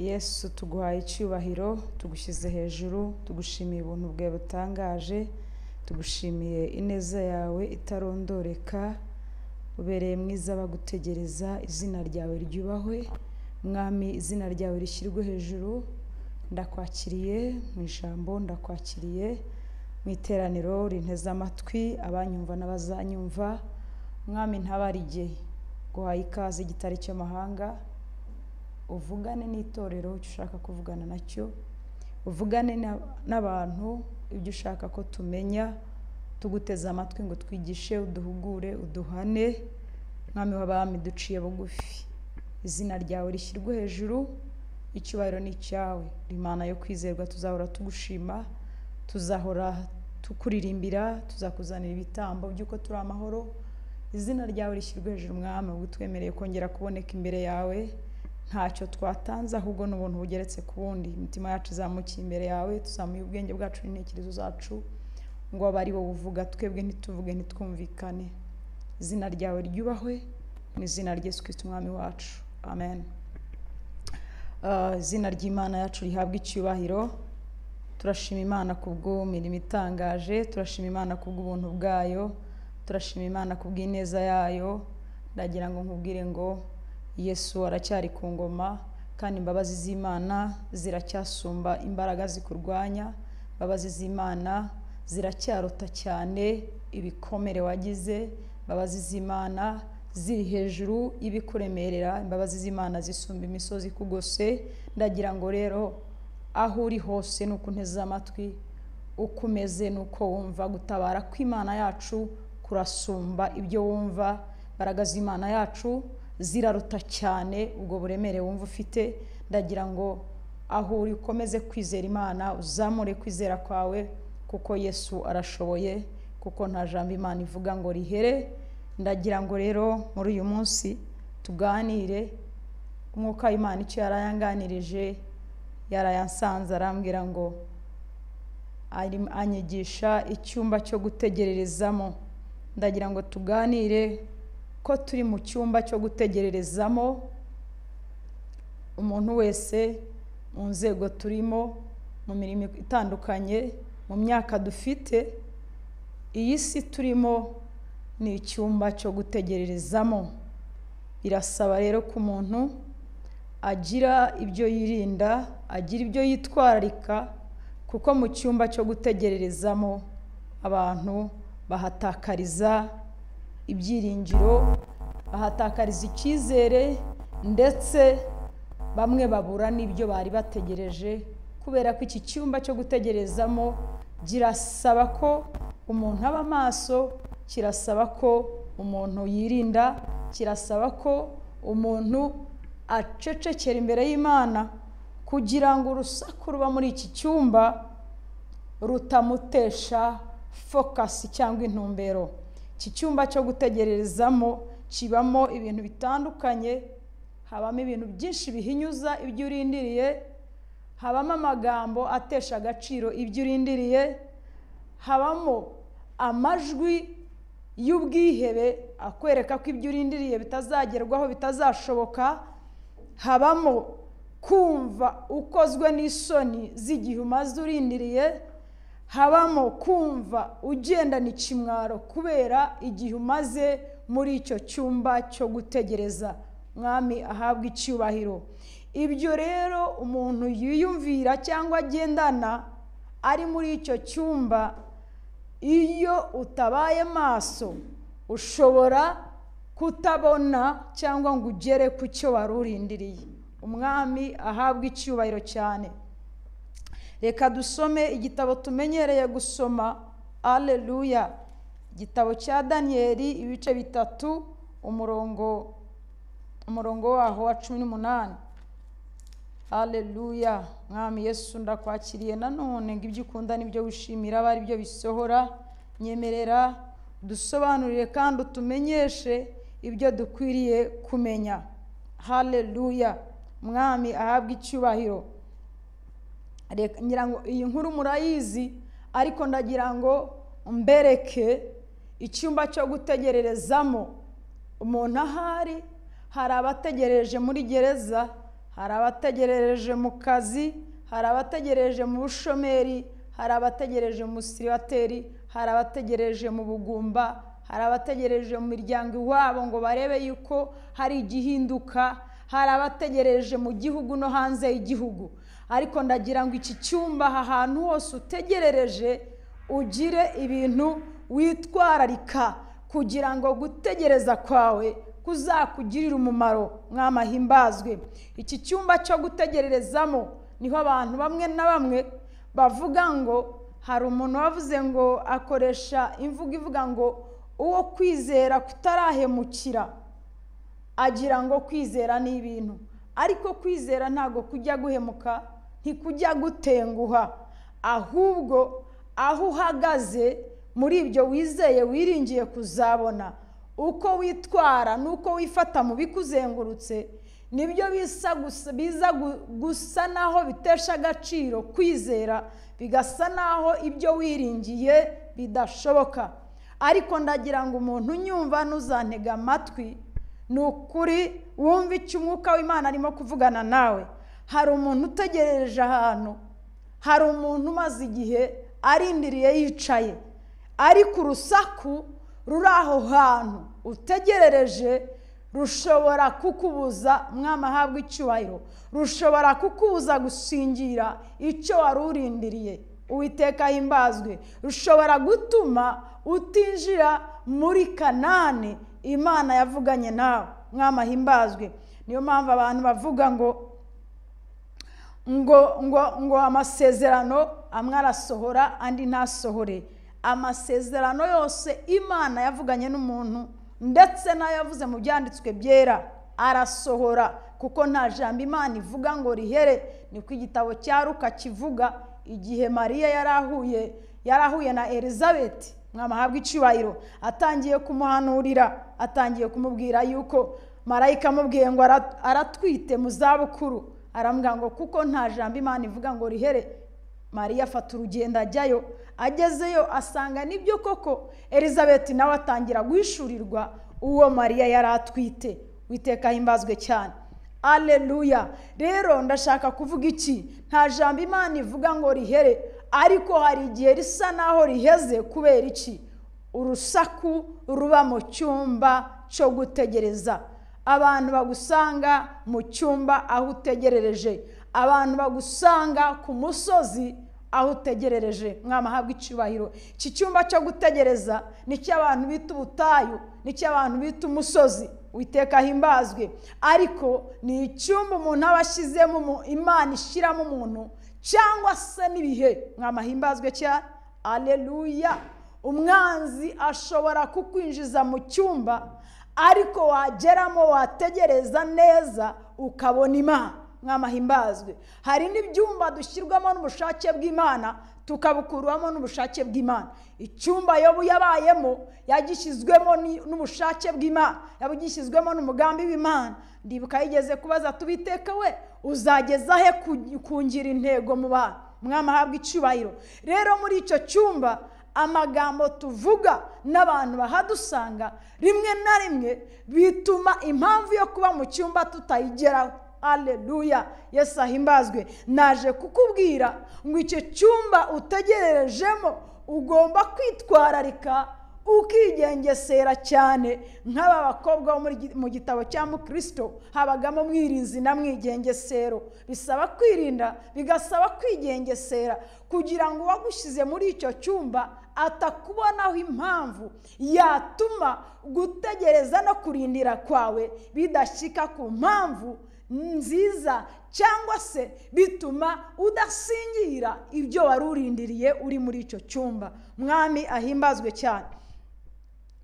Yesu, tuguhaye icyubahiro, tugushyize hejuru, tugushimiye ubuntu bwawe butangaje, tugushimiye ineza yawe itarondoreka, ubereye mwiza bagutegereza, izina ryawe ryubahwe. Mwami, izina ryawe rishyirwe hejuru. Ndakwakiriye mu ijambo, ndakwakiriye mu iteraniro rinteze amatwi, abanyumva n'abazanyumva. Mwami, ntabarige, guhaye ikaze igitare cy'amahanga, uvugane n'itorero icyo ushaka kuvugana nacyo, uvugane n'abantu ibyo ushaka ko tumenya, tuguteze amatwi ngo twigishe, uduhugure, uduhane. Mwami w'abami, duciye bugufi, izina ryawe rishyirwe hejuru, icyubahiro ni icyawe. Imana yo kwizerwa, tuzahora tugushima, tuzahora tukuririmbira, tuzakuzanira ibitambo by'uko turi amahoro. Izina ryawe rishyirwe hejuru, Mwami, ubwo twemereye kongera kuboneka imbere yawe. Ntacyo twatanze, ahubwo n'ubuntu bugeretse ku bundi. Imitima yacu izamukiye imbere yawe, tuzamuye ubwenge bwacu n'intekerezo zacu, ngo abe ari wowe uvuga, twebwe ntituvuge, ntitwumvikane. Izina ryawe ryubahwe, mu izina rya Yesu Kristo Umwami wacu, amen. Izina ry'Imana yacu rihabwe icyubahiro. Turashima Imana kubw'imirimo itangaje, turashima Imana kubw'ubuntu bwayo, turashima Imana kubw'ineza yayo. Ndagira ngo nkubwire ngo Yesu aracyari ku ngoma, kandi imbabazi z'Imana ziracyasumba imbaraga zikurwanya. Imbabazi z'Imana ziracyarota cyane ibikomere wagize. Imbabazi z'Imana ziri hejuru y'ibikuremerera. Imbabazi z'Imana zisumba imisozi ikugose. Ndagira ngo rero aho uri hose, nuko unteze amatwi, uko umeze nuko wumva, gutabara kw'Imana yacu kurasumba ibyo wumva. Imbaraga z'Imana yacu ziraruta cyane ubwo buremere wumva ufite. Ndagira ngo aho uri ukomeze kwizera Imana, uzamure kwizera kwawe, kuko Yesu arashoboye, kuko nta jambo Imana ivuga ngo rihere. Ndagira ngo rero muri uyu munsi tuganire. Umwuka w'Imana icyo yarayanganirije, yarayansanze, arambwira ngo anyigisha icyumba cyo gutegererezamo. Ndagira ngo tuganire ko turi mu cyumba cyo gutegererezamo. Umuntu wese mu nzego turimo, mu mirimo itandukanye, mu myaka dufite, iyi si turimo ni icyumba cyo gutegererezamo. Birasaba rero ko umuntu agira ibyo yirinda, agira ibyo yitwararika, kuko mu cyumba cyo gutegererezamo abantu bahatakariza ibyiringiro, bahatakariza icyizere, ndetse bamwe babura n'ibyo bari bategereje. Kubera ko iki cyumba cyo gutegerezamo kirasaba ko umuntu aba maso, kirasaba ko umuntu yirinda, kirasaba ko umuntu acecekera imbere y'Imana, kugira ngo urusaku ruba muri iki cyumba rutamutesha focus cyangwa intumbero. Iki cyumba cyo gutegererezamo kibamo ibintu bitandukanye, habamo ibintu byinshi bihinyuza ibyo urindiriye, habamo amagambo atesha agaciro ibyo urindiriye, habamo amajwi y'ubwihebe akwereka ko ibyo urindiriye bitazagerwaho, bitazashoboka, habamo kumva ukozwe n'isoni z'igihe umaze urindiriye, habamo kumva ugendana ikimwaro kubera igihe umaze muri icyo cyumba cyo gutegereza. Mwami ahabwe icyubahiro. Ibyo rero umuntu yiyumvira cyangwa agendana ari muri icyo cyumba, iyo utabaye maso ushobora kutabona cyangwa ngo ugere ku cyo wari urindiriye. Umwami ahabwe icyubahiro cyane. Reka dusome igitabo tumenyereye gusoma. Alleluya. Igitabo cya Daniyeli ibice 3, umurongo waho wa 18. Alleluya. Mwami Yesu, ndakwakiriye nanone ngo ibyo ukunda n'ibyo wishimira abe ari byo bisohora. Nyemerera dusobanurire kandi utumenyeshe ibyo dukwiriye kumenya. Haleluya. Mwami ahabwe icyubahiro. Ngira ngo iyi nkuru murayizi, ariko ndagira ngo mbereke icyumba cyo gutegererezamo umuntu ahari. Hari abategereje muri gereza, Hari abategerereje mu kazi, hari abategereje mu bushomeri, hari abategereje mu musiribateri, hari abategereje mu bugumba, hari abategereje mu miryango iwabo ngo barebe yuko hari igihinduka, hari abategereje mu gihugu no hanze y'igihugu. Ariko ndagira ngo iki cyumba, aha hantu hose utegerereje, ugire ibintu witwararika kugira ngo gutegereza kwawe kuzakugirire umumaro. Mwamahimbazwe. Iki cyumba cyo gutegererezamo niho abantu bamwe na bamwe bavuga ngo, hari umuntu wavuze ngo akoresha imvugo ivuga ngo uwo kwizera kutarahemukira agira ngo kwizera ni ibintu, ariko kwizera ntago kujya guhemuka, ntikujya gutenguha, ahubwo aho uhagaze muri ibyo wizeye wiringiye kuzabona, uko witwara nuko wifata mu bikuzengurutse nibyo biza gusa naho bitesha agaciro kwizera, bigasa naho ibyo wiringiye bidashoboka. Ariko ndagira ngo umuntu unyumva ntuzantega amatwi, ni ukuri wumva icyo umwuka w'Imana arimo kuvugana nawe. Hari umuntu utegereje ahantu, hari umuntu umaze igihe arindiriye yicaye, ariko urusaku ruri aho hantu utegerereje rushobora kukubuza, mwamahabwa icyubahiro, rushobora kukubuza gusingira icyo wari urindiriye. Uwiteka ahimbazwe. Rushobora gutuma utinjira muri Kanani Imana yavuganye nawe. Mwamahimbazwe. Niyo mpamvu abantu bavuga ngo ngo ngo ngo amasezerano amwe arasohora andi ntasohore. Amasezerano yose Imana yavuganye n'umuntu ndetse n'ayo yavuze mu byanditswe byera arasohora, kuko nta jambo Imana ivuga ngo rihere. Niko igitabo cya Luka kivuga igihe Mariya yarahuye na Elizabeth, mwamahabwa icyubahiro, atangiye kumuhanurira, atangiye kumubwira yuko marayika amubwiye ngo aratwite mu zabukuru, aramubwira ngo kuko nta jambo Imana ivuga ngo rihere. Mariya afata urugendo ajyayo, agezeyo asanga nibyo koko. Elizabeth nawe atangira guhishurirwa uwo Mariya yari atwite. Uwiteka ahimbazwe cyane. Alleluya. Rero ndashaka kuvuga iki? Nta jambo Imana ivuga ngo rihere, ariko hari igihe risa naho riheze. Kubera iki? Urusaku ruba mu cyumba cyo gutegereza. Abantu bagusanga mu cyumba aho utegerereje, abantu bagusanga ku musozi aho utegerereje. Mwamahabwa icyubahiro. Iki cyumba cyo gutegereza nicyo abantu bita ubutayu, nicyo abantu bita umusozi. Uwiteka ahimbazwe. Ariko ni icyumba umuntu aba ashyizemo, Imana ishyiramo umuntu, cyangwa se n'ibihe. Mwamahimbazwe cyane. Alleluya. Umwanzi ashobora kukwinjiza mu cyumba, ariko wageramo wategereza neza ukabona Imana. Mwamahimbazwe. Hari n'ibyumba dushyirwamo n'ubushake bw'Imana, tukabukurwamo n'ubushake bw'Imana. Icyumba Yobu yabayemo yagishyizwemo n'ubushake bw'Imana, yagishyizwemo n'umugambi w'Imana. Ndibuka yigeze kubaza tubiteka we uzageza he kungira intego mu bantu? Mwamahabwa icyubahiro. Rero muri icyo cyumba amagambo tuvuga n'abantu bahadusanga rimwe na rimwe bituma impamvu yo kuba mu cyumba tutayigeraho. Alleluya. Yesu ahimbazwe. Naje kukubwira ngo icyo cyumba utegererejemo ugomba kwitwararika, ukigengesera cyane. Nk'aba bakobwa bo mu gitabo cya Mukristo habagamo mwirinzi na mwigengesero. Bisaba kwirinda, bigasaba kwigengesera kugira ngo uwagushyize muri icyo cyumba atakubonaho impamvu yatuma gutegereza no kurindira kwawe bidashyika ku mpamvu nziza, cyangwa se bituma udasingira ibyo wari urindiriye uri muri icyo cyumba. Mwami ahimbazwe cyane.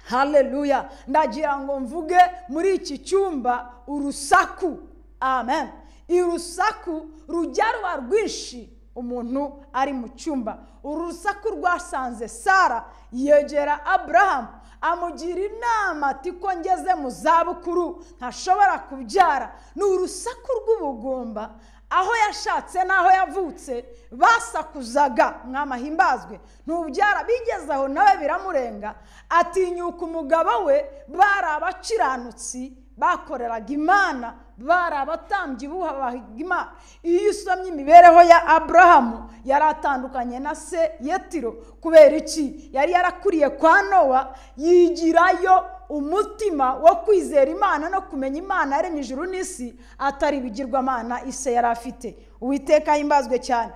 Haleluya. Ndagira ngo mvuge muri iki cyumba urusaku. Amen. Urusaku rujya ruba rwinshi umuntu ari mu cyumba. Urusaku rwasanze Sara yegera Abraham amugira inama ati ko ngeze mu zabukuru ntashobora kubyara. Ni urusaku rw'ubugumba, aho yashatse n'aho yavutse basakuzaga. Mwamahimbazwe. Ntubyara. Bigeze aho nawe biramurenga, atinyuka umugabo we, bari abakiranutsi Bakoreraga Imana, bari abatambyi bubahaga Imana. Iyo usomye imibereho ya Aburahamu, yari atandukanye na se Yetiro. Kubera iki? Yari yarakuriye kwa Nowa, yigirayo umutima wo kwizera Imana no kumenya Imana yaremye ijuru n'isi, atari ibigirwamana ise yari afite. Uwiteka ahimbazwe cyane.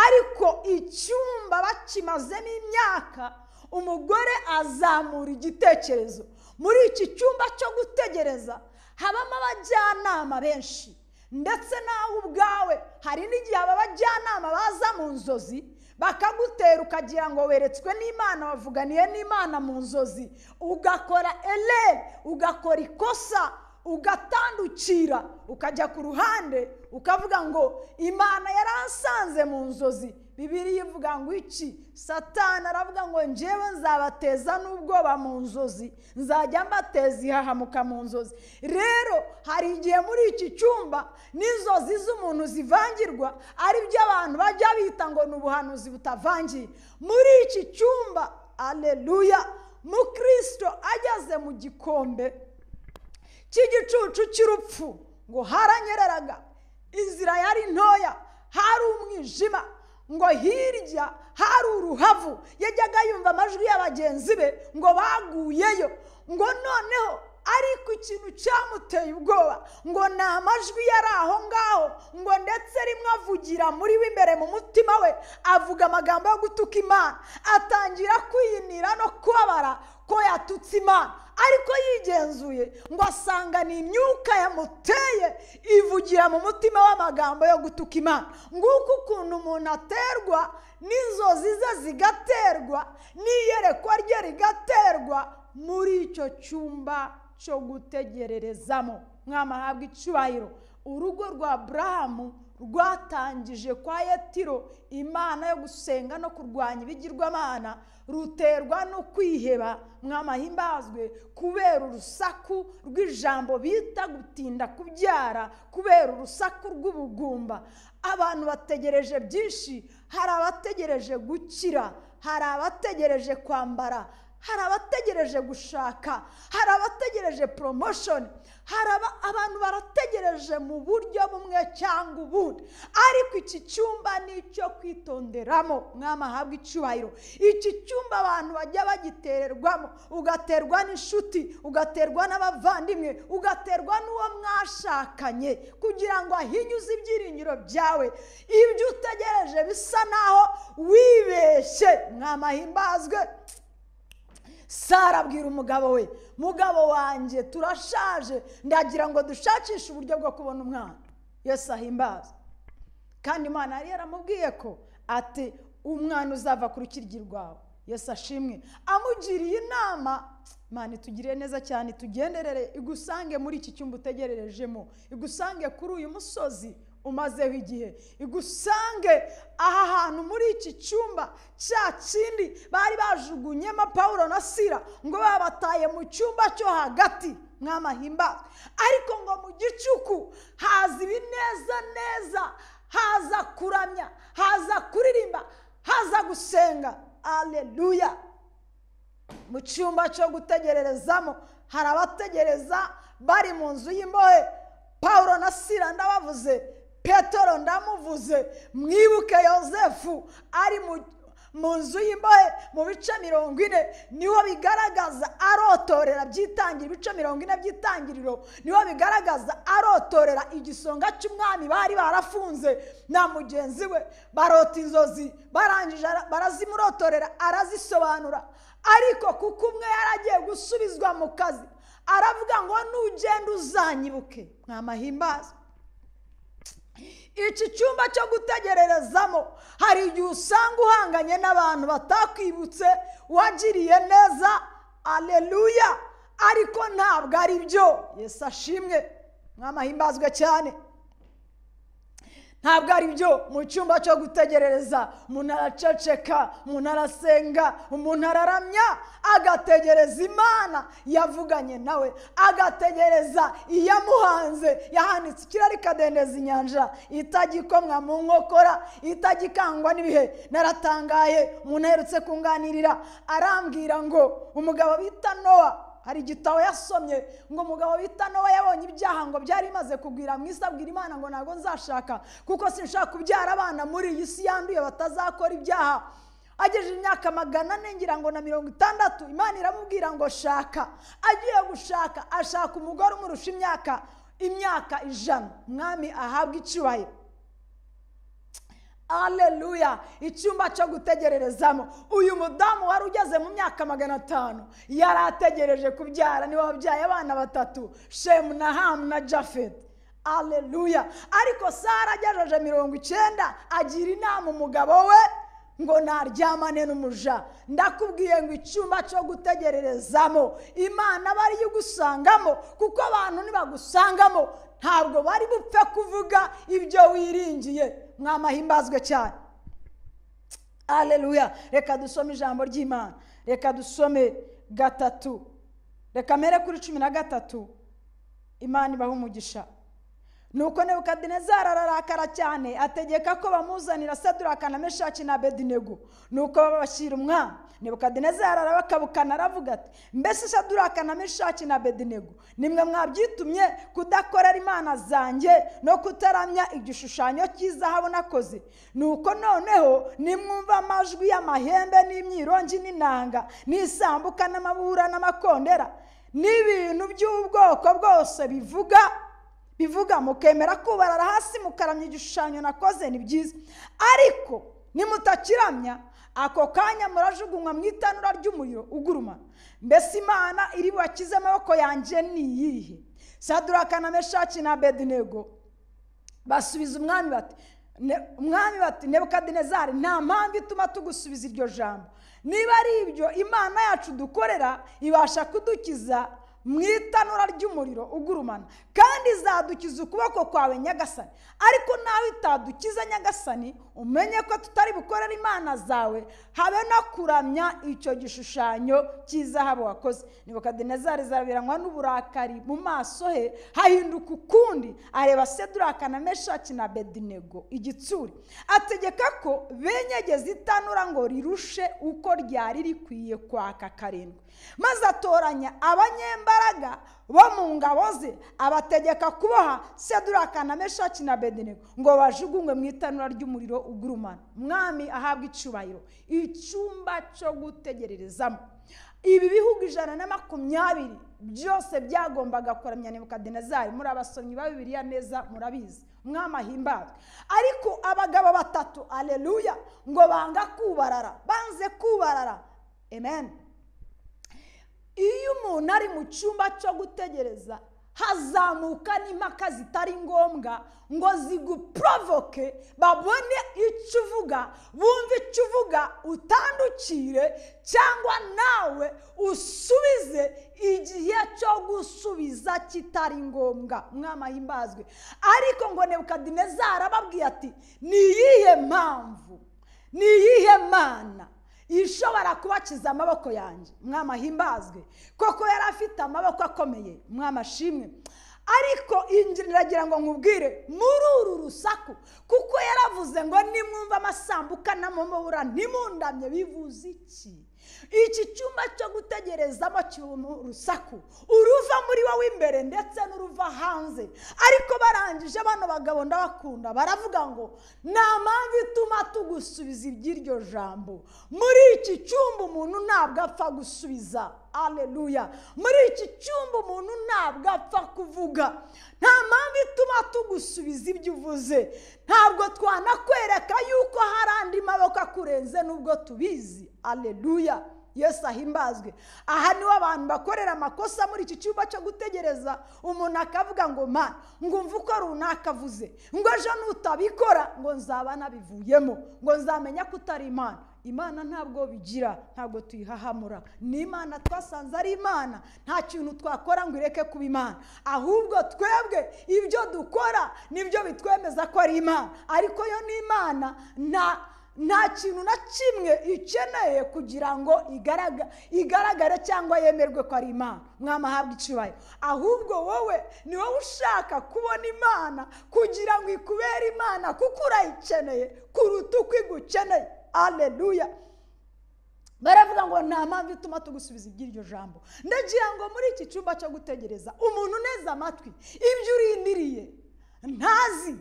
Ariko icyumba bakimazemo imyaka, umugore azamura igitekerezo. Muri iki cyumba cyo gutegereza habamo abajyanama benshi, ndetse nawe ubwawe hari n'igihe aba bajyanama baza mu nzozi bakagutera ukagira ngo weretswe n'Imana, wavuganiye n'Imana mu nzozi, ugakora ereri, ugakora ikosa, ugatandukira, ukajya ku ruhande, ukavuga ngo Imana yaransanze mu nzozi. Bibiliya ivuga ngo iki? Satani aravuga ngo njyewe nzabateza n'ubwoba mu nzozi, nzajya mbateza ihahamuka mu nzozi. Rero hari igihe muri iki cyumba n'inzozi z'umuntu zivangirwa, ari byo abantu bajya bita ngo ni ubuhanuzi butavangiye. Muri iki cyumba, aleluya, mukristo ageze mu gikombe cy'igicucu cy'urupfu, ngo haranyereraga, inzira yari ntoya, hari umwijima, ngo hirya hari uruhavu. Yajyaga yumva amajwi y'abagenzi be ngo baguyeyo, ngo noneho ariko ikintu cyamuteye ubwoba ngo ni amajwi yari aho ngaho, ngo ndetse rimwe avugira muri we imbere mu mutima we, avuga amagambo yo gutuka Imana, atangira kwiyinira no kubabara ko yatutse Imana. Ariko yigenzuye ngo asanga ni imyuka yamuteye ivugira mu mutima w'amagambo yo gutuka Imana. Nguko ukuntu umuntu aterwa n'inzozi ze zigaterwa, n'iyerekwa rye rigaterwa muri icyo cyumba cyo gutegererezamo. Mwami ahabwe icyubahiro. Urugo rwa Aburahamu rwatangije kwa Yetiro Imana yo gusenga no kurwanya ibigirwamana, ruterwa no kwiheba. Mwami ahimbazwe, kubera urusaku rw'ijambo bita gutinda kubyara, kubera urusaku rw'ubugumba. Abantu bategereje byinshi, hari abategereje gukira, hari abategereje kwambara, hari abategereje gushaka, hari abategereje promotion, hari abantu barategereje mu buryo bumwe cyangwa ubundi. Ariko iki cyumba ni icyo kwitonderamo. Mwami ahabwe icyubahiro. Iki cyumba abantu bajya bagitererwamo, ugaterwa n'inshuti, ugaterwa n'abavandimwe, ugaterwa n'uwo mwashakanye, kugira ngo ahinyuze ibyiringiro byawe. Ibyo utegereje bisa naho wibeshye. Mwami ahimbazwe. Sara abwira umugabo we, mugabo wanjye turashaje, ndagira ngo dushakishe uburyo bwo kubona umwana. Yesu ahimbaza. Kandi Imana yari yaramubwiye ko ati umwana uzava ku rukiryi rwawe. Yesu ashimwe. Amugiriye inama. Imana itugiriye neza cyane, tugenderere, igusange muri iki cyumba utegererejemo, igusange kuri uyu musozi umazeho igihe, igusange aha hantu muri iki cyumba cya kindi bari bajugunyemo Pawulo na Sila, ngo babataye mu cyumba cyo hagati. Mwami ahimbazwe. Ariko ngo mu gicuku haza ibineza neza, haza kuramya, haza kuririmba, haza gusenga. Aleluya. Mu cyumba cyo gutegererezamo hari abategereza bari mu nzu y'imbohe. Pawulo na Sila ndabavuze, Petero ndamuvuze. Mwibuke Yozefu ari mu nzu y'imbohe mu bice 40, niho bigaragaza arotorera byitangiriro, ibice 40 by'itangiriro, niho bigaragaza arotorera igisonga cy'umwami bari barafunze na mugenzi we, barota inzozi, barangije barazimurotorera, arazisobanura. Ariko kuko umwe yaragiye gusubizwa mu kazi, aravuga ngo nugenda uzanyibuke. Mwami ahimbazwe. Iki cyumba cyo gutegererezamo hari igihe usanga uhanganye n'abantu batakwibutse wagiriye neza. Aleluya. Ariko ntabwo ari byo. Yesu ashimwe. Mwami ahimbazwe cyane. Ntabwo ari byo. Mu cyumba cyo gutegerereza umuntu araceceka, umuntu arasenga, umuntu araramya, agategereza Imana yavuganye nawe, agategereza iyamuhanze, yahanitse ikirari ikadendeza inyanja, itagikomwa mu nkokora, itagikangwa n'ibihe. Naratangaye, umuntu aherutse kunganirira arambwira ngo umugabo bita Nowa Hari igitabo yasomye ngo umugabo bita Nowa yabonye ibyaha ngo byari bimaze kugwira mu isi, abwira Imana ngo ntabwo nzashaka kuko sinshaka kubyara abana muri iyi si yanduye batazakora ibyaha. Agejeje imyaka 400 ngira ngo na 60, Imana iramubwira ngo shaka. Agiye gushaka ashaka umugore umurusha imyaka 100. Mwami ahabwa icyubahiro. Alleluya. Icyumba cyo gutegererezamo. Uyu mudamu wari ugeze mu myaka 500 yari ategereje kubyara, niwe wabyaye abana 3, Shemu na Hamu na Jafeti. Alleluya. Ariko Sara agejeje 90 agira inama umugabo we ngo naryamane n'umuja. Ndakubwiye ngo icyumba cyo gutegererezamo Imana bari yugusangamo, kuko abantu nibagusangamo ntabwo bari bupfe kuvuga ibyo wiringiye. Mwamahimbazwe cyane. Alleluya. Reka dusome ijambo ry'Imana. Reka dusome 3. Reka mere kuri 13. Imana ibahe umugisha. Nuko Nebukadinezari ararakara cyane, ategeka ko bamuzanira Saduraka na Meshaki na Abedinego. Nuko babashyira umwami. Nebukadinezari arabakabukana aravuga ati, mbese Saduraka na Meshaki na Abedinego nimwe mwabyitumye kudakorera imana zanjye no kutaramya igishushanyo cy'izahabu nakoze? Nuko noneho nimwumva amajwi y'amahembe n'imyirongi n'inanga n'isambuka n'amabura n'amakondera n'ibintu by'ubwoko bwose bivuga mukemera kubarara hasi mukaramya igishushanyo nakoze, ni byiza. Ariko nimutakiramya ako kanya murajugunywa mu itanura ry'umuriro ugurumana. Mbese Imana iri bubakize amaboko yanjye ni iyihe? Saduraka na Meshaki na Abedinego basubiza umwami bati, Nebukadinezari, nta mpamvu ituma tugusubiza iryo jambo. Niba ari ibyo, Imana yacu dukorera ibasha kudukiza mu itanura ry'umuriro ugurumana, kandi izadukiza ukuboko kwawe Nyagasani. Ariko nawe itadukiza Nyagasani, umenye ko tutari bukorera imana zawe habe no kuramya icyo gishushanyo cy'izahabu wakoze. Nebukadinezari zarabiranywa n'uburakari mu maso he hahinduka ukundi, areba Saduraka na Meshaki na Abedinego igitsuri, ategeka ko benyegeza itanura ngo rirushe uko ryari rikwiye kwaka 7. Maze atoranya abanyembaraga bo mu ngabo ze, abategeka kuboha Saduraka na Meshaki na Abedinego ngo bajugunywe mu itanura ry'umuriro ugurumana. Mwami ahabwa icyubahiro. Icyumba cyo gutegererezamo. Ibi bihugu 120 byose byagombaga kuramya Nebukadinezari. Muri abasomyi ba Bibiliya neza murabizi. Mwami ahimbazwe. Ariko abagabo 3, alleluya, ngo banga kubarara, banze kubarara. Amen. Iyo umuntu ari mu cyumba cyo gutegereza hazamuka n'impaka zitari ngombwa ngo ziguprovoke, babone icyo uvuga, bumve icyo uvuga, utandukire cyangwa nawe usubize igihe cyo gusubiza kitari ngombwa. Mwami ahimbazwe. Ariko ngo Nebukadinezari arababwiye ati, ni iyihe mpamvu, ni iyihe mana ishobora kubakiza amaboko yanjye? Mwami ahimbazwe. Koko yari afite amaboko akomeye. Mwami ashimwe. Ariko ndagira ngo nkubwire muri uru rusaku, kuko yaravuze ngo nimwumva amasambuka n'amabura ntimundamye, bivuze iki? Iki cyumba cyo gutegerezamo mu rusaku, uruva muri wowe imbere ndetse n'uruva hanze. Ariko barangije bano bagabo ndabakunda, baravuga ngo nta mpamvu ituma tugusubiza iby'iryo jambo. Muri iki cyumba umuntu ntabwo apfa gusubiza. Alleluya. Muri iki cyumba umuntu ntabwo apfa kuvuga. Nta mpamvu ituma tugusubiza ibyo uvuze. Ntabwo twanakwereka yuko hari andi maboko akurenze nubwo tubizi. Alleluya. Yesu ahimbazwe. Aha niho abantu bakorera amakosa muri iki cyumba cyo gutegereza. Umuntu akavuga ngo mana, ngo umve uko runaka avuze, ngo ejo nutabikora ngo nzaba nabivuyemo, ngo nzamenya ko utari Imana. Imana ntabwo bigira, ntabwo tuyihahamura. Ni Imana twasanze ari Imana, nta kintu twakora ngo ireke kuba Imana. Ahubwo twebwe ibyo dukora nibyo bitwemeza ko ari Imana. Ariko yo ni Imana, nta kintu na kimwe ikeneye kugira ngo igaragare cyangwa yemerwe ko ari Imana. Mwami ahabwe icyubahiro. Ahubwo wowe ni wowe ushaka kubona Imana kugira ngo ikubere Imana, kuko urayikeneye kuruta uko igukeneye. Alleluya. Baravuga ngo nta mpamvu ituma tugusubiza iby'iryo jambo. Ndagira ngo muri iki cyumba cyo gutegereza umuntu uneze amatwi ibyo urindiriye ntazi,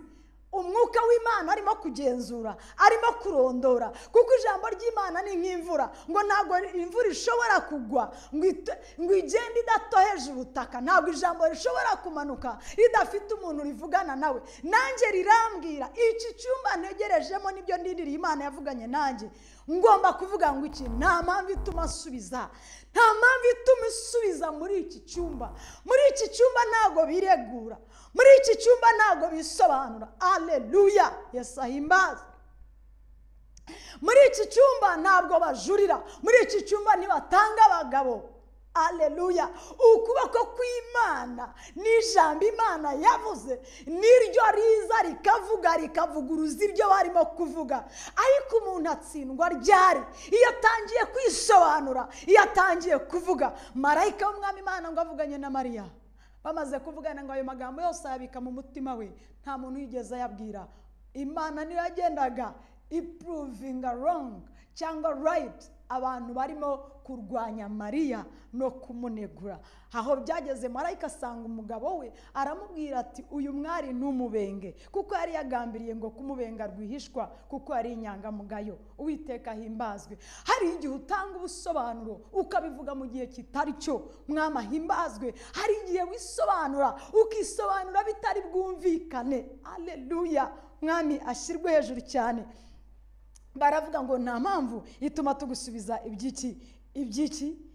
umwuka w'Imana arimo kugenzura, arimo kurondora, kuko ijambo ry'Imana ni nk'imvura, ngo ntabwo imvura ishobora kugwa ngo igende idatoheje ubutaka, ntabwo ijambo rishobora kumanuka ridafite umuntu rivugana nawe. Nanjye rirambwira iki cyumba ntegerejemo nibyo ndindiriye Imana yavuganye nanjye, ngomba kuvuga ngo iki, nta mpamvu ituma asubiza, nta mpamvu ituma isubiza muri iki cyumba. Muri iki cyumba ntabwo biregura, muri iki cyumba ntabwo bisobanura. Aleluya, Yesu ahimbazwe. Muri iki cyumba ntabwo bajurira, muri iki cyumba ntibatanga abagabo. Aleluya. Ukuboko kw'Imana n'ijambo Imana yavuze niryo riza rikavuga rikavuguruza ibyo barimo kuvuga. Ariko umuntu atsindwa ryari? Iyo atangiye kwisobanura, iyo atangiye kuvuga. Marayika w'Umwami Imana ngo avuganye na Mariya, bamaze kuvugana ngo ayo magambo yose ayabika mu mutima we, nta muntu yigeze ayabwira. Imana niyo yagendaga iprovinga wrong cyangwa right abantu barimo kurwanya Mariya no kumunegura. Aho byageze marayika asanga umugabo we aramubwira ati uyu mwari ntumubenge, kuko yari yagambiriye ngo kumubenga rwihishwa, kuko yari inyangamugayo. Uwiteka ahimbazwe. Hari igihe utanga ubusobanuro ukabivuga mu gihe kitari cyo, Mwami ahimbazwe. Hari igihe wisobanura ukisobanura bitari bwumvikane. Aleluya, Mwami ashyirwe hejuru cyane. Baravuga ngo nta mpamvu ituma tugusubiza iby'iki iby'iki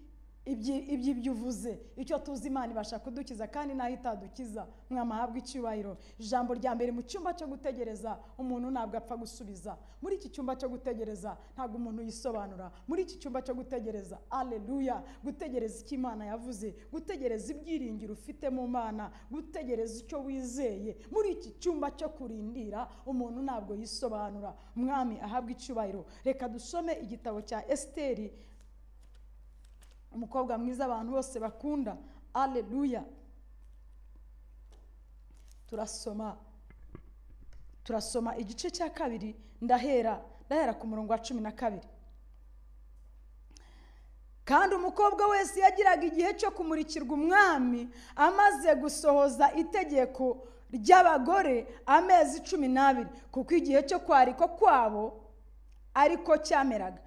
iby'ibyo uvuze. Icyo tuzi Imana ibasha kudukiza kandi naho itadukiza. Mwami ahabwe icyubahiro. Ijambo rya mbere mu cyumba cyo gutegereza umuntu ntabwo apfa gusubiza. Muri iki cyumba cyo gutegereza ntabwo umuntu yisobanura. Muri iki cyumba cyo gutegereza, aleluya, gutegereza icyo Imana yavuze, gutegereza ibyiringiro ufite mu Mana, gutegereza icyo wizeye. Muri iki cyumba cyo kurindira umuntu ntabwo yisobanura. Mwami ahabwe icyubahiro. Reka dusome igitabo cya Esiteri, umukobwa mwiza abantu bose bakunda. Aleluya. Turasoma igice cya kabiri, ndahera ku murongo wa 12. Kandi umukobwa wese yagiraga igihe cyo kumurikirwa umwami amaze gusohoza itegeko ry'abagore amezi 12, kuko igihe cyo kwariko kwabo ariko cyameraga.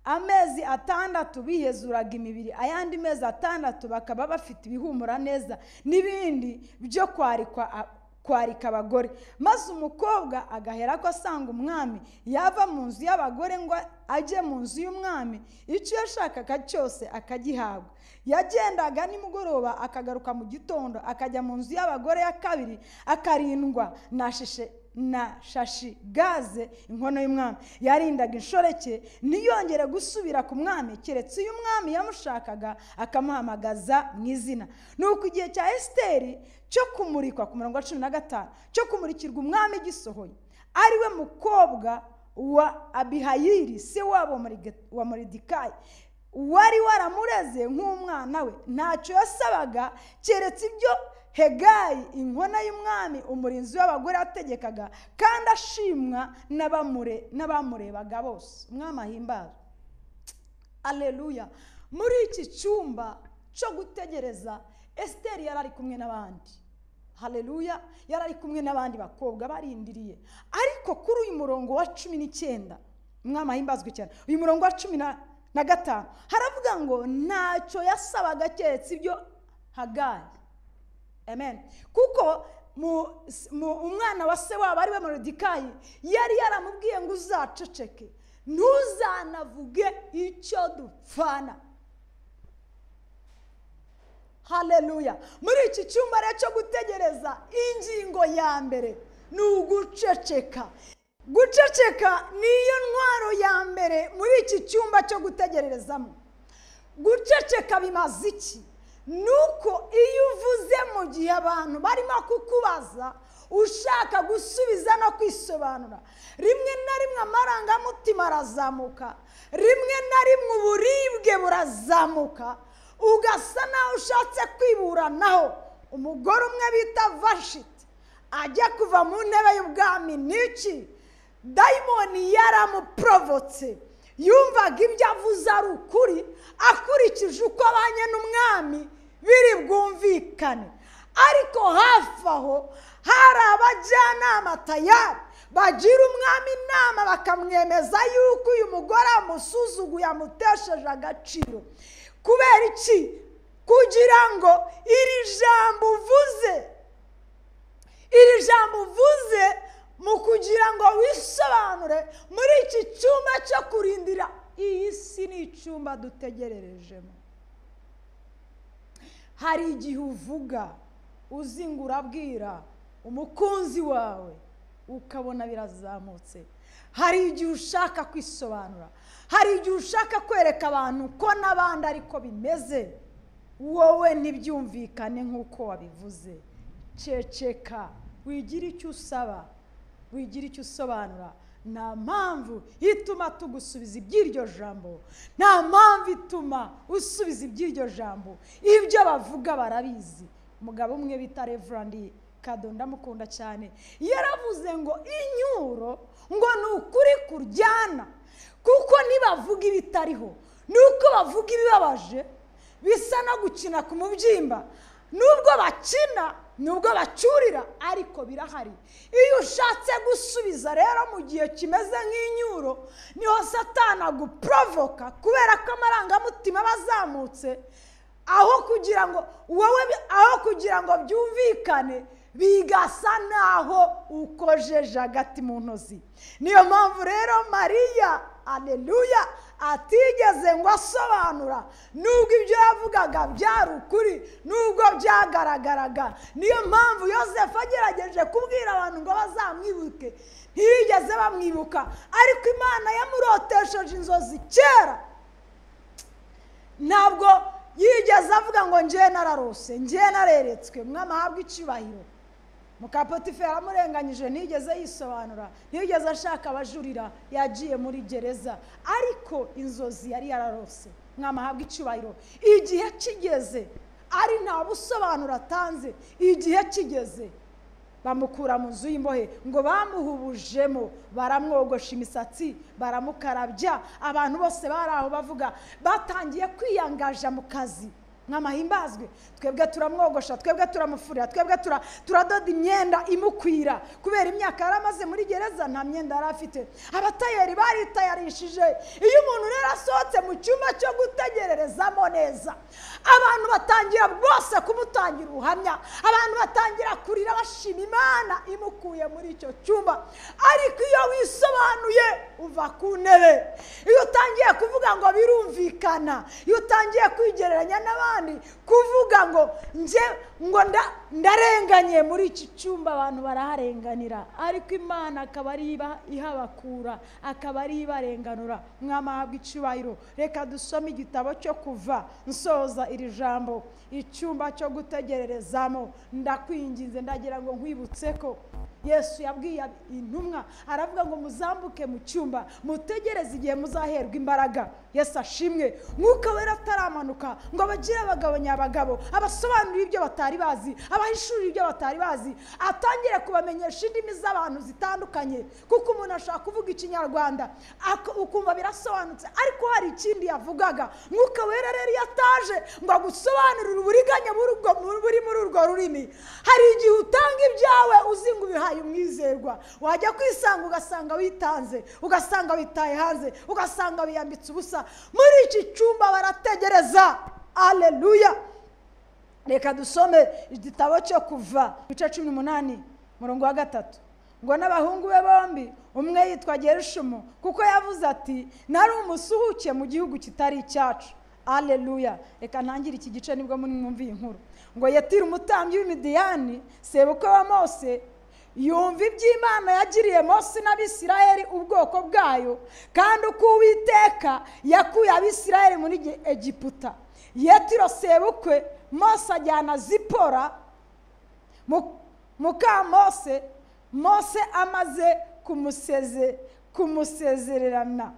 Amezi 6 bihezuraga imibiri, ayandi mezi 6 bakaba bafite ibihumura neza n'ibindi byo kwarika abagore. Maze umukobwa agahera ko asanga umwami, yava mu nzu y'abagore ngo ajye mu nzu y'umwami, icyo yashakaga cyose akagihabwa. Yagendaga nimugoroba akagaruka mu gitondo, akajya mu nzu y'abagore ya kabiri, akarindwa na shashi gaze inkono y'umwami. Yarindaga inshoreke ntiyongere gusubira ku mwami, keretse iyo umwami yamushakaga akamuhamagaza mu izina. Nuko igihe cya Esiteri cyo kumurikwa ku murongo wa 15 cyo kumurikirwa umwami gisohoye, ariwe mukobwa wa Abihayili se wabo wa Moridekayi, wari waramureze nk'umwana we, ntacyo yasabaga keretse ibyo Hegayi inkona y'umwami umurinzi w'abagore ategekaga, kandi ashimwa n'abamurebaga bose. Umwami ahimbazwe. Aleluya. Muri iki cyumba cyo gutegereza Esiteri yari ari kumwe n'abandi. Haleluya, yari ari kumwe n'abandi bakobwa barindiriye. Ariko kuri uyu murongo wa 19, Umwami ahimbazwe cyane, uyu murongo wa 15 haravuga ngo ntacyo yasabaga keretse ibyo Hagayi. Amen. Kuko umwana wa se wabo ariwe Moridekayi yari yaramubwiye ngo uzaceceke, ntuzanavuge icyo dupfana. Haleluya. Muri iki cyumba rero cyo gutegereza, ingingo ya mbere ni uguceceka. Guceceka niyo ntwaro ya mbere muri iki cyumba cyo gutegererezamo. Guceceka bimaze iki? Nuko iyo uvuze mu gihe abantu barimo kukubaza ushaka gusubiza no kwisobanura, rimwe na rimwe amarangamutima arazamuka, rimwe na rimwe uburibwe burazamuka, ugasa naho ushatse kwiburanaho. Umugore umwe bita Vashiti ajya kuva mu ntebe y'ubwami, niki dayimoni yaramuprobotse, Yumvaga ibyo avuze ari ukuri, akurikije uko abanye n'umwami biri bwumvikane. Ariko hafi aho hari abajyanama tayari bagira umwami inama, bakamwemeza yuko uyu mugore amusuzuguye, amutesheje agaciro. Kubera iki? Kugira ngo iri jambo uvuze, iri jambo uvuze mu kugira ngo wisobanure muri iki cyumba cyo kurindira. Iyi si ni icyumba dutegererejemo. Hari igihe uvuga uzinga urabwira umukunzi wawe ukabona birazamutse. Hari igihe ushaka kwisobanura, hari igihe ushaka kwereka abantu ko n'abandi ariko bimeze, wowe ntibyumvikane nk'uko wabivuze. Ceceka, wigira icyo usaba, wigira icyo usobanura. Nta mpamvu ituma tugusubiza iby'iryo jambo, nta mpamvu ituma usubiza iby'iryo jambo. Ibyo bavuga barabizi. Umugabo umwe bita Reverend Kado, ndamukunda cyane, yaravuze ngo inyuro ngo ni ukuri kuryana, kuko nibavuga ibitariho, nuko bavuga ibibabaje bisa no gukina ku mubyimba. Nubwo bakina, nubwo bacyurira, ariko birahari. Iyo ushatse gusubiza rero mu gihe kimeze nk'inyuro, niho Satani aguprovoka, kubera ko amarangamutima bazamutse. Aho kugira ngo wowe, aho kugira ngo byumvikane, bigasa naho ukojeje agati mu ntozi. Niyo mpamvu rero Mariya, aleluya, atigeze ngo asobanura, nubwo ibyo yavugaga byari ukuri, nubwo byagaragaraga. Niyo mpamvu Yosefu agerageje kubwira abantu ngo bazamwibuke, ntibigeze bamwibuka. Ariko Imana yamurotesheje inzozi kera. Ntabwo yigeze avuga ngo njye nararose, njye nareretswe. Mwami ahabwe icyubahiro. Muka Potifari yaramurenganyije, ntiyigeze yisobanura, ntiyigeze ashaka abajurira, yagiye muri gereza. Ariko inzozi yari yararose. Mwami ahabwe icyubahiro. Igihe kigeze, ari nta busobanuro atanze, igihe kigeze bamukura mu nzu y'imbohe, ngo bamuhubujemo, baramwogosha imisatsi, baramukarabya. Abantu bose bari aho bavuga, batangiye kwiyangaja mu kazi. Mwamahimbazwe, twebwe turamwogosha, twebwe turamufurira, twebwe turadoda imyenda imukwira. Kubera imyaka yaramaze muri gereza nta myenda yari afite. Abatayeri baritayarishije. Iyo umuntu rero asohotse mu cyumba cyo gutegererezamo neza, abantu batangira bose kumutangira ubuhamya, abantu batangira kurira bashima Imana imukuye muri icyo cyumba. Ariko iyo wisobanuye uva ku ntebe. Iyo utangiye kuvuga ngo birumvikana, iyo utangiye kwigereranya n'abandi, kuvuga ngo nje ngo ndarenganye muri iki cyumba, abantu baraharenganira. Ariko Imana akaba ari ihabakura, akaba ari ibarenganura. Mwami ahabwe icyubahiro. Reka dusome igitabo cyo Kuva, nsoza iri jambo. Icyumba cyo gutegererezamo. Ndakwinginze, ndagira ngo nkwibutse ko Yesu yabwiye intumwa, aravuga ngo muzambuke mu cyumba, mutegereze igihe muzaherwa imbaraga. Yesu ashimwe. Mwuka Wera ataramanuka ngo abagire abagabo nyabagabo, abasobanurire ibyo batari bazi, abahishurire ibyo batari bazi, atangire kubamenyesha indimi z'abantu zitandukanye. Kuko umuntu ashaka kuvuga ikinyarwanda ukumva birasobanutse, ariko hari ikindi yavugaga. Mwuka Wera rero yataje ngo agusobanurire uburiganya buri muri urwo rurimi. Hari igihe utanga ibyawe uzi ngo ubihaye umwizerwa, wajya kwisanga ugasanga witanze, ugasanga witaye hanze, ugasanga wiyambitse ubusa. Muri iki cyumba barategereza. Aleluya. Reka dusome igitabo cyo Kuva ibice 18 murongo wa 3. Ngo n'abahungu be bombi, umwe yitwa Gerishumu, kuko yavuze ati nari umusuhuke mu gihugu kitari icyacu. Aleluya. Reka ntangire iki gice nibwo mwumviye inkuru. Ngo Yetiro umutambyi w'Imidiyani, sebukwe wa Mose, yumva iby'Imana yagiriye Mose n'Abisirayeli ubwoko bwayo, kandi uko Uwiteka yakuye Abisirayeli muri Egiputa. Yetiro sebukwe Mose ajyana Zipora muka Mose, Mose amaze kumusezererana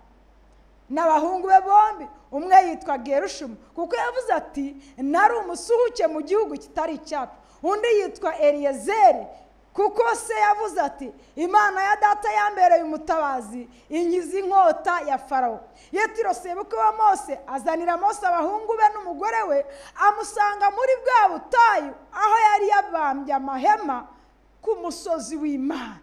n'abahungu be bombi, umwe yitwa Gerushumu, kuko yavuze ati nari umusuhuke mu gihugu kitari icyacu. Undi yitwa Eliyezeri Kuko se yavuze ati Imana ya data yambereye umutabazi, inkiza inkota ya Farawo. Yetiro sebukwe wa Mose azanira Mose abahungu be n'umugore we, amusanga muri bwa butayu aho yari yabambye amahema ku musozi w'Imana.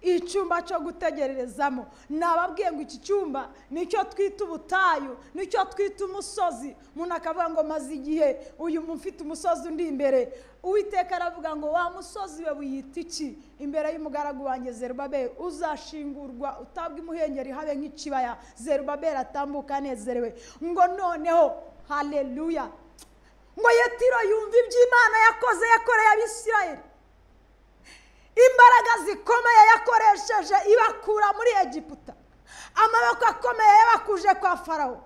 Icyumba cyo gutegererezamo, nababwiye ngo iki cyumba nicyo twita ubutayu, nicyo twita umusozi. Umuntu akavuga ngo maze igihe uyu mufite umusozi undi imbere. Uwiteka aravuga ngo wa musozi we wiyita iki imbere y'umugaragu wanjye Zerubabeli? Uzashingurwa utabwa imuhengeri habe nk'ikibaya. Zerubabeli atambuka anezerewe. Ngo noneho haleluya, ngo Yetiro yumva iby'Imana yakoze, yakoreye Abisirayeli, imbaraga zikomeye yakoresheje ibakura muri Egiputa, amaboko akomeye yabakuje kwa Farawo.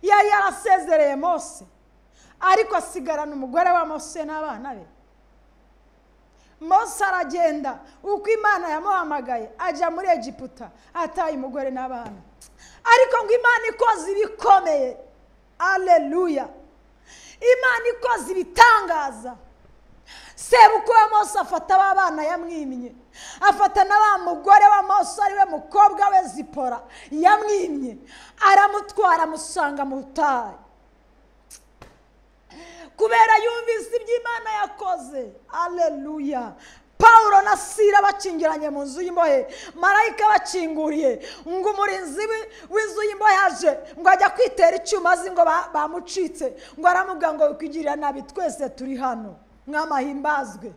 Yari yarasezereye Mose, ariko asigarana umugore wa Mose n'abana be. Mose aragenda uko Imana yamuhamagaye, ajya muri Egiputa ataye umugore n'abana. Ariko ngo Imana ikoze ibikomeye, aleluya, Imana ikoze ibitangaza. Sebukwe wa Mose afata ba bana yamwimye, afata na wa mugore wa Mose ari we mukobwa we Zipora yamwimye, aramutwara amusanga mu butayu. Kubera yumvise iby'Imana yakoze, aleluya. Paulo na Sila bakingiranye mu nzu y'imbohe, marayika bakinguriye, ngo umurinzi w'inzu y'imbohe aje ngo ajya kwitera icyuma azi ngo bamucitse, ngo aramubwira ngo wikwigirira nabi, twese turi hano, mwamahimbazwe,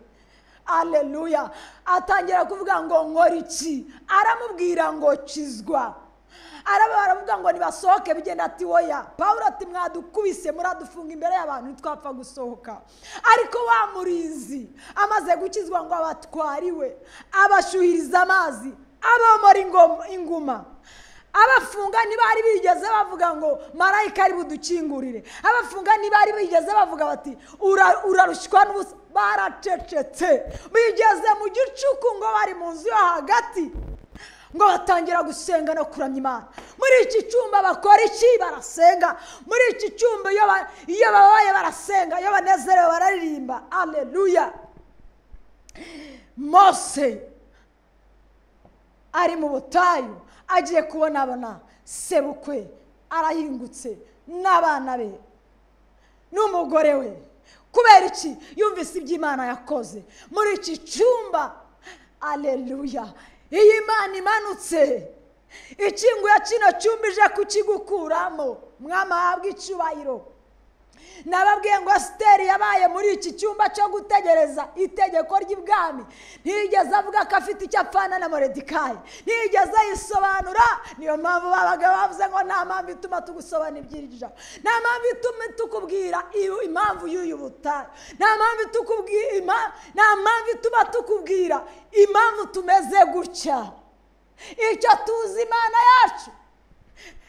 aleluya. Atangira kuvuga ngo nkora iki? Aramubwira ngo kizwa. Aravuga ngo nibasohoke bigenda, ati oya. Paulo ati mwadukubise muradufunga imbere y'abantu ntitwapfa gusohoka. Ariko wa murinzi amaze gukizwa ngo abatwariwe, abashyuhiriza amazi, abomora inguma. Abafunga ntibari bigeze bavuga ngo marayika ari budukingurire. Abafunga ntibari bigeze bavuga bati urarushywa n'ubusa, baracecetse. Bigeze mu gicuku ngo bari mu nzu yo hagati, ngo batangira gusenga no kuramya Imana. Muri iki cyumba bakora iki? Barasenga. Muri iki cyumba iyo babaye barasenga, iyo banezerewe bararirimba, aleluya. Mose ari mu butayu agiye kubonabona sebukwe arahingutse n'abana be n'umugore we. Kubera iki? Yumvise iby'Imana yakoze muri iki cyumba, aleluya. Iyi Imana imanutse ikinguye kino cyumba ije kukigukuramo, mwama ahabwe icyubahiro. Nababwiye ngo Esiteri yabaye muri iki cyumba cyo gutegereza itegeko ry'ibwami, ntiyigeze avuga ko afite icyo apfana na Moridekayi, ntiyigeze ayisobanura. Niyo mpamvu babaga bavuze ngo nta mpamvu ituma tugusobanura iby'iryo, nta mpamvu ituma tukubwira impamvu y'uyu butayu, nta mpamvu ituma tukubwira impamvu tumeze gutya. Icyo tuzi, Imana yacu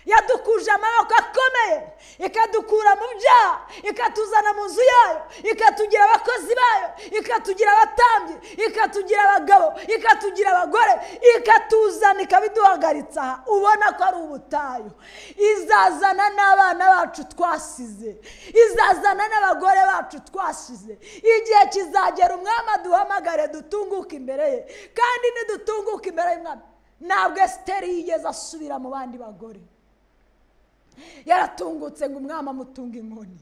yadukuje amaboko akomeye, ikadukura mu byaha, ikatuzana mu nzu yayo, ikatugira abakozi bayo, ikatugira abatambyi, ikatugira abagabo, ikatugira abagore, ikatuzana ikabiduhagaritsa aha. Ubona ko ari ubutayu. Izazana n'abana bacu twasize, izazana n'abagore bacu twasize. Igihe kizagera umwami aduhamagare dutunguke imbere ye. Kandi nidutunguka imbere y'umwami, ntabwo Esiteri yigeze asubira mu bandi bagore. Yaratungutse ngo umwami amutunga inkoni,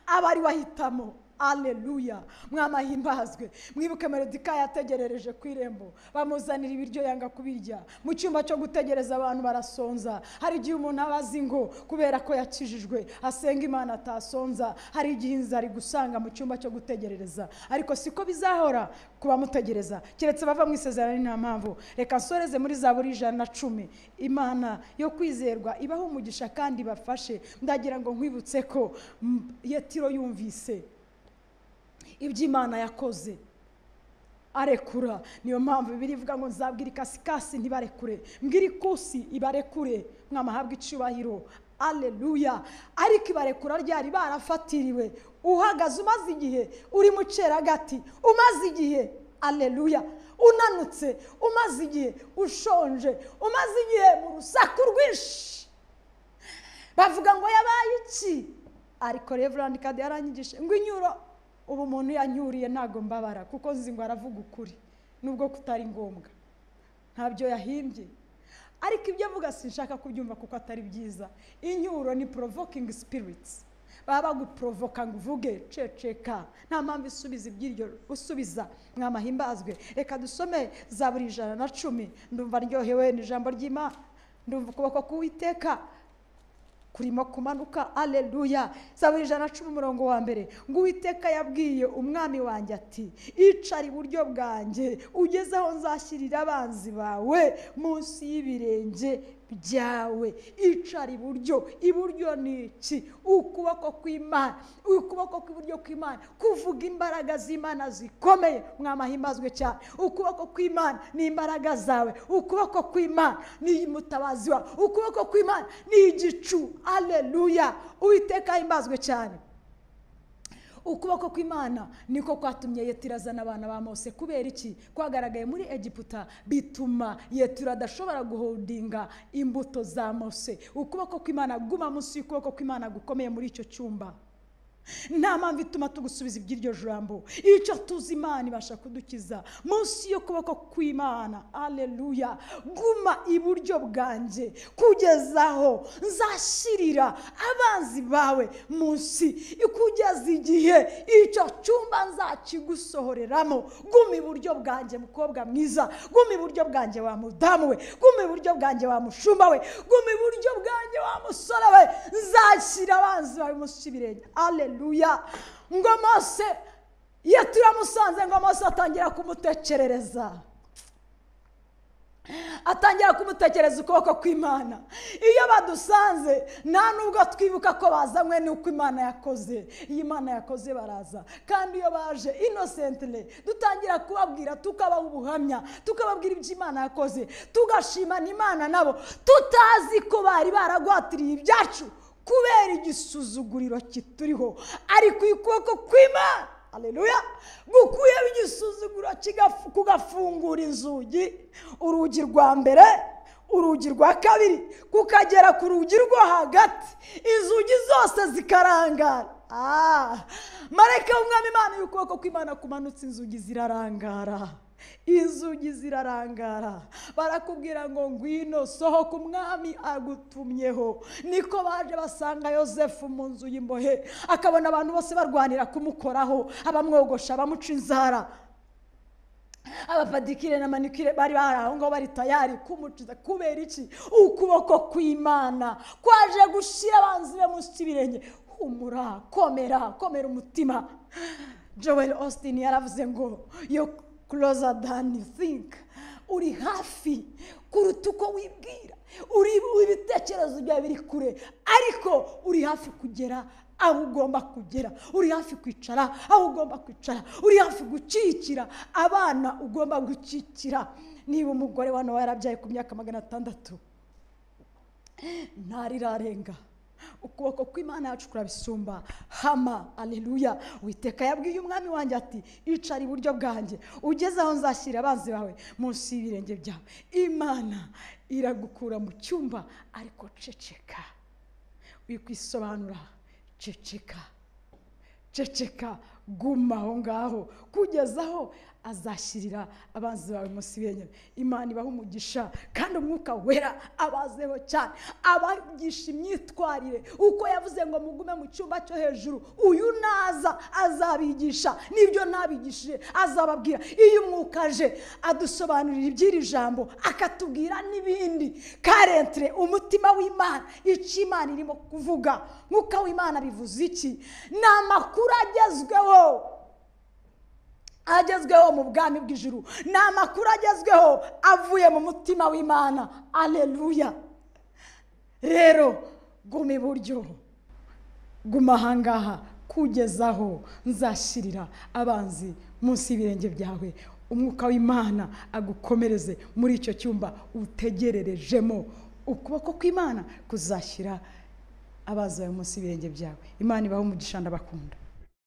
aba ari wahitamo, aleluya, mwama ahimbazwe. Mwibuke Moridekayi yategerereje ku irembo, bamuzanira ibiryo yanga kubirya. Mu cyumba cyo gutegereza abantu barasonza. Hari igihe umuntu aba azi ngo kubera ko yakijijwe asenga Imana atasonza. Hari igihe inzara igusanga mu cyumba cyo gutegerereza, ariko siko bizahora kubamutegereza, keretse bava mu isezerano. Nta mpamvu. Reka nsoreze muri Zaburi 110. Imana yo kwizerwa ibaho umugisha kandi bafashe. Ndagira ngo nkwibutse ko Yetiro yumvise iby'Imana yakoze arekura. Niyo mpamvu Bibiliya ivuga ngo nzabwira ikasikasi ntibarekure, mbwira ikusi ibarekure, mwamahabwa icyubahiro, aleluya. Ariko ibarekura ryari barafatiriwe. Uhagaze umaze igihe uri mu cyeragati, umaze igihe, aleluya, unanutse, umaze igihe ushonje, umaze igihe mu rusaku rwinshi. Bavuga ngo yabaye iki? Ariko Reverend Kade yaranyigishe ngo inyuro Ubu umuntu yanyuriye ntago mbabara, kuko nzi ngo aravuga ukuri nubwo kutari ngombwa, ntabyo yahimbye, ariko ibyo avuga sinshaka kubyumva kuko atari byiza. Inyuro ni provoking spirits, baba baguprovoka ngo uvuge. Ceceka, nta mpamvu isubiza iby'iryo usubiza. Mwamahimbazwe. Reka dusome Zaburi 110. Ndumva ndyohewe n'ijambo ry'Imana, ndumva ukuboko k'Uwiteka kurimo kumanuka. Aleluya. Zaburi 110 umurongo wa 1, ngo Uwiteka yabwiye umwami wanjye ati icara iburyo bwanjye ugeze aho nzashyirira abanzi bawe munsi y'ibirenge byawe. Icara iburyo. Iburyo ni iki? Ukuboko kw'Imana, ukuboko kw'iburyo kw'Imana kuvuga imbaraga z'Imana zikomeye. Mwamahimbazwe cyane. Ukuboko kw'Imana ni imbaraga zawe, ukuboko kw'Imana ni mutabazi wawe, ukuboko kw'Imana ni igicu. Aleluya. Uwiteka ahimbazwe cyane. Ukuboko kw'Imana niko kwatumye Yetiro azana abana ba Mose. Kubera iki? Kwagaragaye muri Egiputa, bituma Yetiro adashobora guholdinga imbuto za Mose. Ukuboko kw'Imana, guma munsi y'ukuboko kw'Imana gukomeye muri icyo cyumba. Nta mpamvu ituma tugusubiza iby'iryo jambo. Icyo tuzi, Imana ibasha kudukiza munsi y'ukuboko kw'Imana. Aleluya. Guma iburyo bwanjye kugeza aho nzashyirira abanzi bawe munsi, kugeza igihe icyo cyumba nzakigusohoreramo. Guma iburyo bwanjye mukobwa mwiza, guma iburyo bwanjye wa mudamu we, guma iburyo bwanjye wa mushumba we, guma iburyo bwanjye wa musore we, nzashyira abanzi bawe munsi y'ibirenge. Aleluya. Ngo Mose yaturamusanze, ngo Mose atangira kumutekerereza, atangira kumutekereza ukuboko kw'Imana. Iyo badusanze nta nubwo twibuka ko bazanywe n'uko Imana yakoze. Iyo Imana yakoze baraza, kandi iyo baje innocently dutangira kubabwira, tukabaha ubuhamya, tukababwira ibyo Imana yakoze, tugashimana Imana nabo tutazi ko bari baragwatiriye ibyacu kubera igisuzuguriro kituriho. Ariko ukuboko kw'Imana, aleluya, gukuyeho igisuzuguriro kugafungura inzugi, urugi rwa mbere, urugi rwa kabiri, kukagera ku rugi rwo hagati, inzugi zose zikarangara. Marayika w'Umwami Imana, y'ukuboko kw'Imana kumanutse, inzugi zirarangara, inzugi zirarangara. Barakubwira ngo ngwino, sohoka, umwami agutumyeho. Niko baje basanga Yosefu mu nzu y'imbohe, akabona abantu bose barwanira kumukoraho, abamwogosha, abamuca inzara, abapadikire na manikire bari bari aho ngaho bari tayari kumuciza. Kubera iki? Ukuboko kw'Imana kwaje gushyira abanzi be munsi y'ibirenge. Humura, komera, komera umutima. Joel Austin yaravuze ngo yo closer than you think. Uri hafi kuruta uko wibwira. Uri ibitekerezo byawe biri kure, ariko uri hafi kugera aho ugomba kugera. Uri hafi kwicara aho ugomba kwicara. Uri hafi gukikira abana ugomba gukikira. Niba umugore wa Nowa yarabyaye ku myaka 600 ntarirarenga, ukuboko kw'Imana yacu kurabisumba. Hama, aleluya. Uwiteka yabwiye umwami wanjye ati icara iburyo bwanjye ugeze aho nzashyira abanzi bawe munsi y'ibirenge byawe. Imana iragukura mu cyumba, ariko ceceka, wikwisobanura, ceceka, ceceka, guma aho ngaho kugeza aho azashyirira abanzi bawe munsi y'ibirenge. Imana ibaha umugisha, kandi umwuka wera abazeho cyane, abagisha imyitwarire. Uko yavuze ngo mugume mu cyumba cyo hejuru, uyu naza azabigisha n'ibyo nabigishije azababwira. Iyo umwuka aje adusobanurira iby'iri jambo, akatubwira n'ibindi. Karentre, umutima w'Imana, icyo Imana irimo kuvuga. Mwuka w'Imana bivuze iki? Ni amakuru agezweho, agezweho mu bwami bw'ijuru, ni amakuru agezweho avuye mu mutima w'Imana. Aleluya. Rero guma iburyo, guma ahangaha kugeza aho nzashyirira abanzi munsi y'ibirenge byawe. Umwuka w'Imana agukomereze muri icyo cyumba utegererejemo. Ukuboko kw'Imana kuzashyira abanzi bawe munsi y'ibirenge byawe. Imana ibahe umugisha, ndabakunda.